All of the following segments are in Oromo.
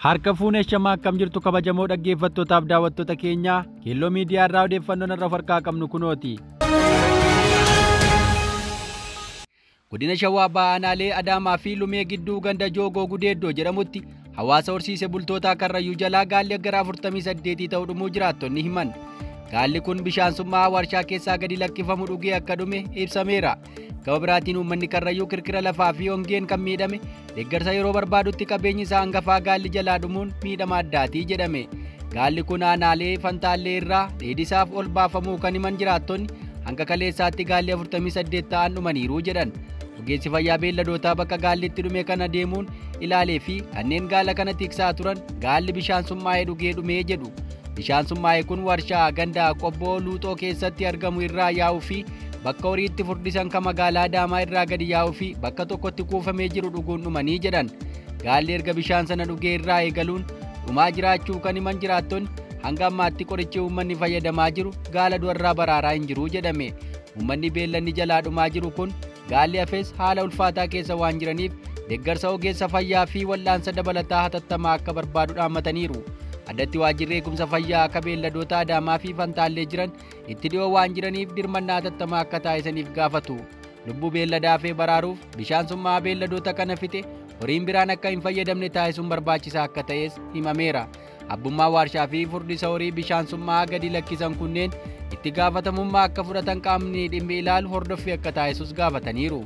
Harka fuunee shamaa akkam jirtu kabajamoo dhaggeeffattootaaf daawwattoota keenyaa Keelloo Miidiyaa irraa odeeffannoon irra farkaa qabnu kunooti. Godina Shawaa Bahaa Aanaalee Adaamaa fi Lumee gidduu ganda Joogoo Gudeeddoo jedhamutti hawaasa horsiise bultoota Karrayyuu jalaa gaalli gara 48 ta'uu dhumuu jiraattonni himan. Gaalli kun bishaan summaa warshaa keessaa gadi lakkifamu dhugee akka dhume ibsameera. Gama biraatiin uummanni Karrayyuu kirkira lafaa fi hongeen kan miidhame deeggarsa yeroo barbaadutti qabeenyi isaa hangafaa gaalli jalaa dhumuun miidhama addaatii jedhame. Gaalli kun aanaalee Fantaallee irraa dheedisaaf ol baafamuu kan himan jiraattonni hanga kaleessaatti gaalli 48 ta'an dhumaniiru jedhan. Ogeessi fayyaa beelladootaa bakka gaalli itti dhume kana deemuun ilaalee fi kanneen gaala kana tiksaa turan gaalli bishaan summaa'ee dhugee dhumee jedhu. Bishaan summaa'ee kun warshaa ganda Qobboo Luuxoo keessatti argamu irraa yaa'uu fi bakka horiitti furdisan kan magaalaa Adaamaa irraa gadi yaa'uu fi bakka tokkotti kuufamee jiru dhuguun dhumanii jedhan. Gaalli erga bishaan sana dhugee irraa eegaluun dhumaa jiraachuu kan himan jiraattonni hanga ammaatti qorichi uummanni fayyadamaa jiru gaala du'arraa baraaraa hin jiru jedhame. Uummanni beellanni jalaa dhumaa jiru kun gaalli hafes haala ulfaataa keessa waan jiraniif deeggarsa ogeessa fayyaa fi wal'aansa dabalataa hatattamaa akka barbaadu dhaammataniiru. Addatti waajjirri eegumsa fayyaa akka beelladoota Adaamaa fi Fantaallee jiran itti dhiyoo waan jiraniif dirmannaa hatattamaa akka taasisaniif gaafatu. Lubbuu beelladaa hafee baraaruuf bishaan summaa beelladoota kana fixe horiin biraan akka hin fayyadamne taasisuun barbaachisaa akka ta'es himameera. Abbummaa warshaa fi furdisa horii bishaan summaa gadi lakkisan kunneen itti gaafatamummaa akka fudhatan qaamni dhimmi ilaalu hordoffii akka taasisus gaafataniiru.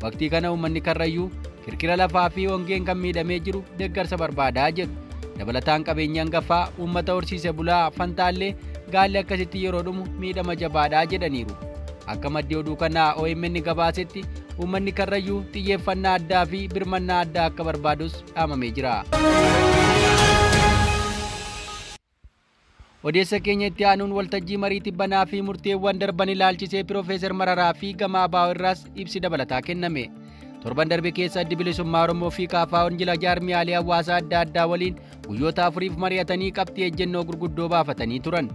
Waqtii kana uummanni Karrayyuu kirkira lafaa fi hongeen kan miidhamee jiru deeggarsa barbaadaa jedhu. Dabalataan qabeenya hangafaa uummata horsiise bulaa Fantaallee gaalli akkasitti yeroo dhumu miidhama jabaadhaa jedhaniiru. Akka maddi oduu kanaa OMN gabaasetti uummanni Karrayyuu xiyyeeffannaa addaa fi birmannaa addaa akka barbaadus dhaamamee jira. Odeessa keenya itti aanuun waltajjii marii tibbanaa fi murteewwan darban ilaalchisee Piroofeesar Mararaa fi Gamaa Baa'oo irraas ibsi dabalataa kenname. Torban darbe keessa addi bilisummaa Oromoo fi KFO'n jila jaarmiyaalee hawaasaa adda addaa waliin guyyoota afuriif mari'atanii qabxii ejjennoo gurguddoo baafatanii turan.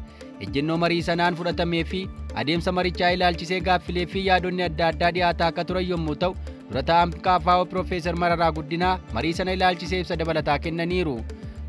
Ejjennoo marii sanaan fudhatamee fi adeemsa marichaa ilaalchisee gaaffilee fi yaadonni adda addaa dhiyaataa akka turan yommuu ta'u, dura taa'aan KFO Piroofeesar Mararaa Guddinaa marii sana ilaalchisee ibsa dabalataa kennaniiru.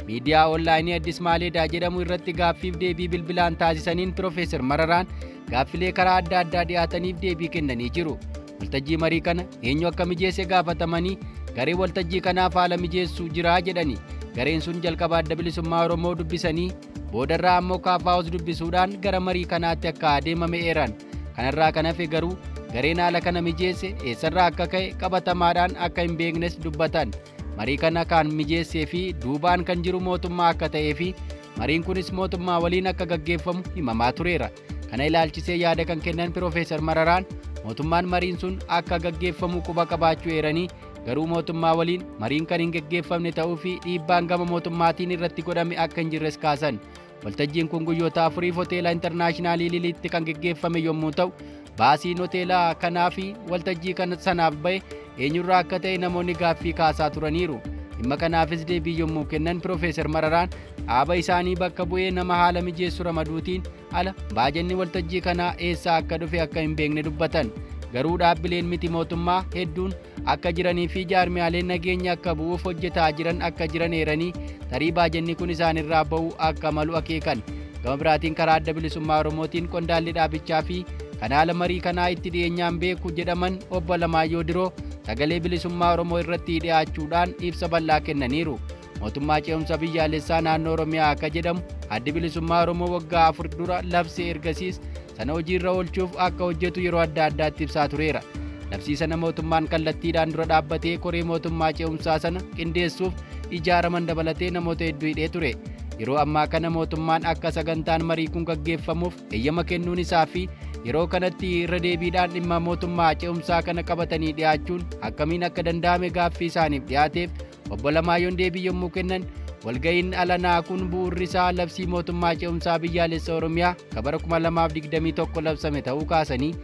Miidiyaa onlaayinii Addis Maaleedaa jedhamu irratti gaaffiif deebii bilbilaan taasisaniin Piroofeesar Mararaan gaaffilee karaa adda addaa dhiyaataniif deebii kennanii jiru. Waltajjii marii kana eenyu akka mijeesse gaafatamanii garee waltajjii kanaaf haala mijeessu jiraa jedhani. Gareen sun jalqaba adda bilisummaa Oromoo dubbisanii boodarraa ammoo KFO's dubbisuudhaan gara marii kanaatti akka adeemame eeran. Kanarraa kan hafe garuu gareen haala kana mijeesse eessarraa akka ka'e qabatamaadhaan akka hin beeknes dubbatan. Marii kana kan mijeessee fi duubaan kan jiru mootummaa akka ta'ee fi mariin kunis mootummaa waliin akka gaggeeffamu himamaa tureera. Kana ilaalchisee yaada kan kennan Piroofeesar Mararaan mootummaan mariin sun akka gaggeeffamu quba qabaachuu eeranii garuu mootummaa waliin mariin kan hin gaggeeffamne ta'uu fi dhiibbaan gama mootummaatiin irratti godhame akka hin jirres kaasan. Waltajjiin kun guyyoota afuriif hoteela intarnaashinaalii Liliitti kan gaggeeffame yommuu ta'u, baasiin hoteelaa kanaa fi waltajjii kana sanaaf ba'e eenyurraa akka ta'e namoonni gaaffii kaasaa turaniiru. Dhimma kanaafis deebii yommuu kennan Piroofeesar Mararaan dhaaba isaanii bakka bu'ee nama haala mijeessu ramaduutiin ala baajanni waltajjii kanaa eessaa akka dhufe akka hin beekne dubbatan. Garuu dhaabbileen miti mootummaa hedduun akka jiranii fi jaarmiyaaleen nageenya akka bu'uuf hojjetaa jiran akka jiran eeranii tarii baajanni kun isaanirraa ba'uu akka malu akeekan. Gama biraatiin karaa adda bilisummaa Oromootiin qondaalli dhaabichaa fi kan haala marii kanaa itti dhiyeenyaan beeku jedhaman obbo Alamaayyoo Diroo sagalee bilisummaa Oromoo irratti dhiyaachuudhaan ibsa bal'aa kennaniiru. Mootummaa ce'umsa biyyaalessaa naannoo Oromiyaa akka jedhamu addi bilisummaa Oromoo waggaa 4 dura labsee ergasiis sana hojiirra oolchuuf akka hojjetu yeroo adda addaatti ibsaa tureera. Labsii sana mootummaan kallattiidhaan dura dhaabbatee koree mootummaa ce'umsaa sana qindeessuuf ijaaraman dabalatee namoota hedduu hidhee ture. Yeroo ammaa kana mootummaan akka sagantaan marii kun gaggeeffamuuf eeyyama kennuun isaa fi yeroo kanatti irra deebiidhaan dhimma mootummaa ce'umsaa kana qabatanii dhiyaachuun akkamiin akka danda'ame gaaffii isaaniif dhiyaateef obbo Alamaayoon deebii yommuu kennan walga'iin alanaa kun bu'uurri isaa labsii mootummaa ce'umsaa biyyaalessa Oromiyaa kan bara 2021 labsame ta'uu kaasanii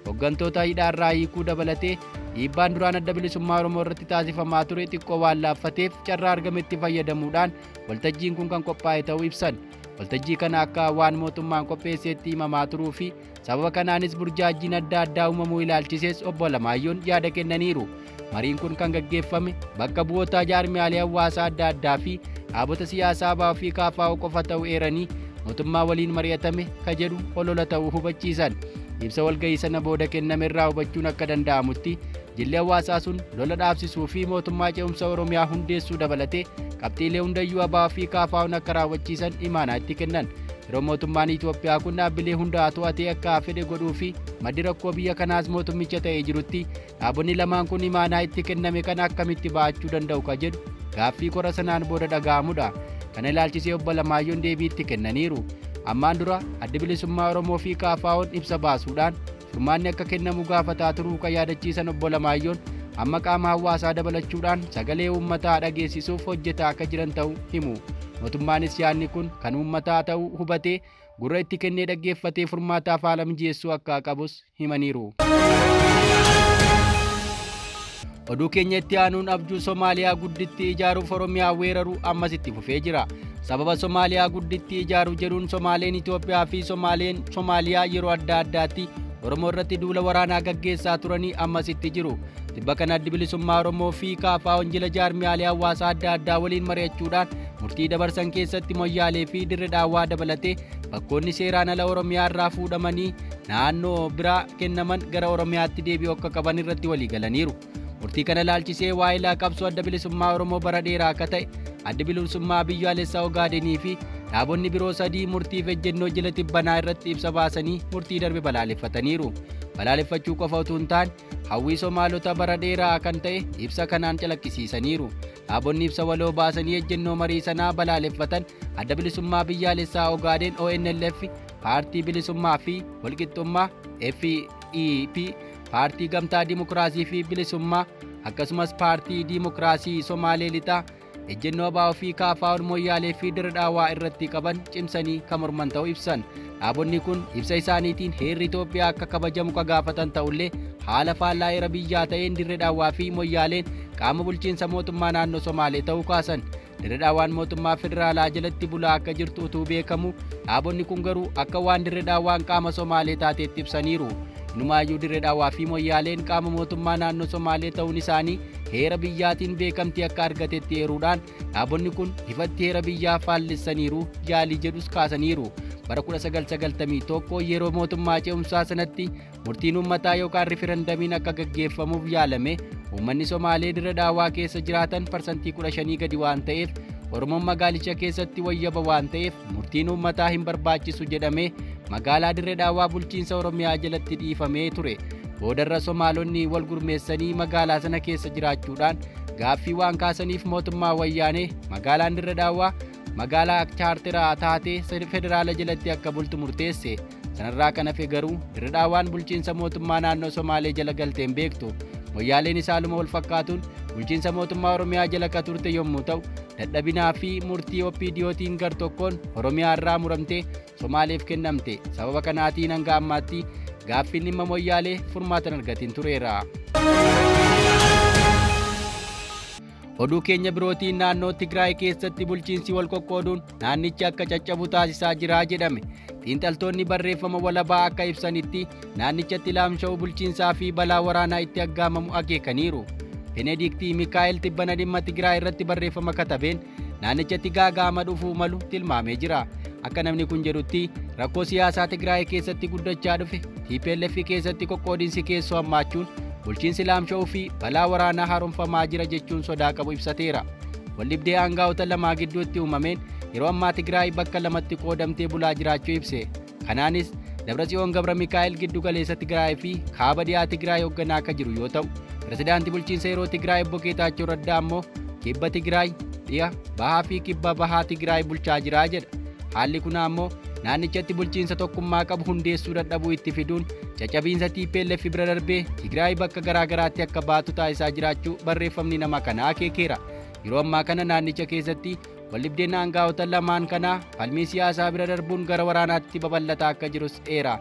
hooggantoota hidhaarraa hiikuu dabalatee dhiibbaan duraan adda bilisummaa Oromoo irratti taasifamaa ture xiqqoo waan laaffateef carraa argametti fayyadamuudhaan waltajjiin kun kan qophaa'e ta'uu ibsan. Waltajjii kana akka waan mootummaan qopheesseetti himamaa turuu fi sababa kanaanis burjaajjiin adda addaa uumamuu ilaalchisees obbo Alamaayoon yaada kennaniiru. Mariin kun kan gaggeeffame bakka bu'oota jaarmiyaalee hawaasaa adda addaa fi dhaabota siyaasaa ABO fi KFO qofa ta'uu eeranii mootummaa waliin mari'atame ka jedhu olola ta'uu hubachiisan. Ibsa walga'ii sana booda kenname irraa hubachuun akka danda'amutti jilli hawaasaa sun lola dhaabsisuu fi mootummaa ce'umsa Oromiyaa hundeessuu dabalatee qabxiilee hundayyuu ABO fi KFO'n akka raawwachiisan imaanaa itti kennan. Yeroo mootummaan Itoophiyaa kun dhaabbilee hundaa to'atee akka fedhe godhuu fi maddi rakkoo biyya kanaas mootummicha ta'ee jirutti dhaabonni lamaan kun imaanaa itti kenname kana akkamitti ba'achuu danda'u ka jedhu gaaffii kora sanaan booda dhaga'amudha. Kana ilaalchisee obbo Alamaayyoon deebii itti kennaniiru. Ammaan dura adda bilisummaa Oromoo fi KFO'n ibsa baasuudhaan furmaanni akka kennamu gaafataa turuu kan yaadachiisan obbo Alamaayyoon amma qaama hawaasaa dabalachuudhaan sagalee uummataa dhageessisuuf hojjetaa akka jiran ta'uu himu. Mootummaanis yaadni kun kan uummataa ta'uu hubatee gurra itti kennee dhaggeeffatee furmaataaf haala mijeessuu akka qabus himaniiru. Oduu keenya itti aanuun abjuu Somaaliyaa gudditti ijaaruuf Oromiyaa weeraruu ammas itti fufee jira. Sababa Somaaliyaa gudditti ijaaruu jedhuun Somaaleen Itoophiyaa fi Somaaleen Somaaliyaa yeroo adda addaatti Oromoo irratti duula waraanaa gaggeessaa turanii ammas itti jiru. Tibba kana addi bilisummaa Oromoo fi KFO'n jila jaarmiyaalee hawaasaa adda addaa waliin mari'achuudhaan murtii dabarsan keessatti moyyaalee fi dirre daawwaa dabalatee bakkoonni seeraan ala Oromiyaa irraa fuudhamanii naannoo biraa kennaman gara Oromiyaatti deebi'uu akka qaban irratti walii galaniiru. Murtii kana ilaalchisee waa'ee qabsoo adda bilisummaa Oromoo bara dheeraa akka ta'e adda bilisummaa biyyaalessaa Ogaadenii fi dhaabonni biroo sadii murtiif ejjennoo jila tibbanaa irratti ibsa baasanii murtii darbe balaaleffataniiru. Balaaleffachuu qofa utuu hin taane hawwii Somaalota bara dheeraa kan ta'e ibsa kanaan calaqqisiisaniiru. Dhaabonni ibsa waloo baasanii ejjennoo marii sanaa balaaleffatan adda bilisummaa biyyaalessaa Ogaaden ONLF, paartii bilisummaa fi walqixxummaa FEP, paartii gamtaa dimokiraasii fi bilisummaa akkasumas paartii dimokiraasii Somaalee lixaa ejjennoo ABO fi KFO'n moyyaalee fi dirre daawwaa irratti qaban cimsanii kan morman ta'uu ibsan. Dhaabonni kun ibsa isaaniitiin heerri Itoophiyaa akka kabajamu ka gaafatan ta'ullee haala faallaa heera biyyaa ta'een dirre daawwaa fi moyyaaleen qaama bulchiinsa mootummaa naannoo Somaalee ta'uu kaasan. Dirre daawwaan mootummaa federaalaa jalatti bulaa akka jirtu utuu beekamu dhaabonni kun garuu akka waan dirre daawwaan qaama Somaalee taateetti ibsaniiru. Inumaayyuu dirre daawwaa fi moyyaaleen qaama mootummaa naannoo Somaalee ta'uun isaanii heera biyyaatiin beekamtii akka argatetti eeruudhaan dhaabonni kun ifatti heera biyyaa faallessaniiru yaalii jedhus kaasaniiru. Bara 1991 yeroo mootummaa ce'umsaa sanatti murtiin uummataa yookaan riferendamiin akka gaggeeffamuuf yaalame uummanni Somaalee dirre daawwaa keessa jiraatan 15% gadi waan ta'eef Oromoon magaalicha keessatti wayyaba waan ta'eef murtiin uummataa hin barbaachisu jedhamee magaalaa dirre daawwaa bulchiinsa Oromiyaa jalatti dhiifamee ture. Boodarra Somaalonni wal gurmeessanii magaalaa sana keessa jiraachuudhaan gaaffii waan kaasaniif mootummaa wayyaanee magaalaan dirre daawwaa magaalaa chaarteraa taatee federaala jalatti akka bultu murteesse. Sanarraa kan hafe garuu dirre daawwaan bulchiinsa mootummaa naannoo Somaalee jala galteen beektu. Moyyaaleen isaaluma wal fakkaatuun bulchiinsa mootummaa Oromiyaa jala ka turte yommuu ta'u dadhabinaa fi murtii OPDOtiin gar tokkoon Oromiyaa irraa muramtee Somaaleef kennamte. Sababa kanaatiin hanga ammaatti gaaffiin dhimma moyyaalee furmaata hin argatin tureera. Oduu keenya birootiin naannoo Tigraay keessatti bulchiinsi wal qoqqooduun naannichi akka caccabu taasisaa jira jedhame. Xiinxaltoonni barreeffama walabaa akka ibsanitti naannichatti laamsha'uu bulchiinsaa fi balaa waraanaa itti aggaamamu akeekaniiru. Benediktii Mikaa'el tibbana dhimma Tigraay irratti barreeffama katabeen naannichatti gaaga'ama dhufuu malu tilmaamee jira. Akka namni kun jedhutti rakkoo siyaasaa Tigraay keessatti guddachaa dhufe TPLF keessatti qoqqoodinsi keessoo hammaachuun bulchiinsi laamsha'uu fi balaa waraanaa haaromfamaa jira jechuun sodaa qabu ibsateera. Waldhibdee aangaa'ota lamaa gidduutti uumameen yeroo ammaa Tigraay bakka lamatti qoodamtee bulaa jiraachuu ibse. Kanaanis Dabratsiyoon Gabra Mikaa'el giddu galeessa Tigraay fi kaaba dhiyaa Tigraay hoogganaa akka jiru yoo ta'u, pirezidaantii bulchiinsa yeroo Tigraay obbo Geetaachoo Raddaa ammoo kibba Tigraay, dhiya, bahaa fi kibba bahaa Tigraay bulchaa jira jedha. Haalli kun ammoo naannichatti bulchiinsa tokkummaa qabu hundeessuu dadhabuu itti fiduun caccabiinsa TPLF bira darbee Tigraay bakka garaa garaatti akka baatu taasisaa jiraachuu barreeffamni nama kanaa akeekeera. Yeroo ammaa kana naannicha keessatti waldhibdeen aangaa'ota lamaan kanaa falmii siyaasaa bira darbuun gara waraanaatti babal'ataa akka jirus dheera.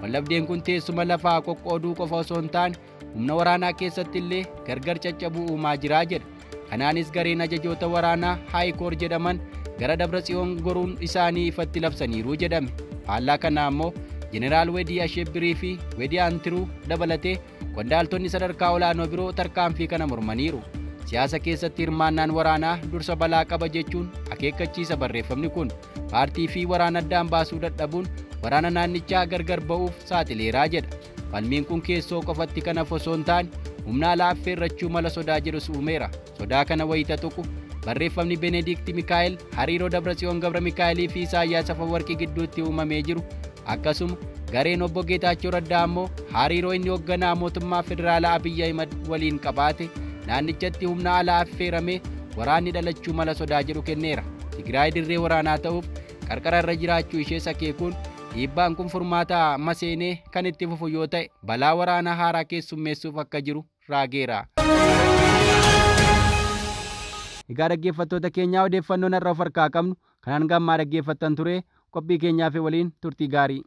Waldhabdeen kun teessuma lafaa qoqqooduu qofa osoo hin taane humna waraanaa keessatti illee gargar caccabuu uumaa jira jedha. Kanaanis gareen ajajoota waraanaa Haayikoor jedhaman gara Dabratsiyoon goruun isaanii ifatti labsaniiru jedhame. Faallaa kanaa ammoo Jeneraal Wedii Asheebbirii fi Wedii Antiruu dabalatee qondaaltonni sadarkaa olaanoo biroo tarkaanfii kana mormaniiru. Siyaasa keessatti hirmaannaan waraanaa dursa balaa qaba jechuun Akeekkachiisa barreeffamni kun paartii fi waraana addaan baasuu dadhabuun waraana naannichaa gargar ba'uuf saaxileeraa jedha. Falmiin kun keessoo qofatti kan hafu osoo hin taane humna alaa affeerrachuu mala sodaa jedhus uumeera. Sodaa kana wayita tuqu barreeffamni Benedikt Mikaa'el hariiroo Dabratsiyoon Gabra Mikaa'elii fi Isaayyaas Afawarqii gidduutti uumamee jiru akkasuma gareen obbo Geetaachoo Raddaa ammoo hariiroo inni hoogganaa mootummaa federaalaa Abiyyi Ahimad waliin qabaate naannichatti humna alaa affeeramee waraanni dhalachuu mala sodaa jedhu kenneera. Tigraay dirree waraanaa ta'uuf qarqara irra jiraachuu ishees akeekuun dhiibbaan kun furmaata maseenee kan itti fufu yoo ta'e balaa waraanaa haaraa keessummeessuuf akka jiru raageera. Egaa dhaggeeffattoota keenyaa odeeffannoon har'a of harkaa qabnu kan hanga ammaa dhaggeeffattan ture qophii keenyaa fi waliin turtii gaarii.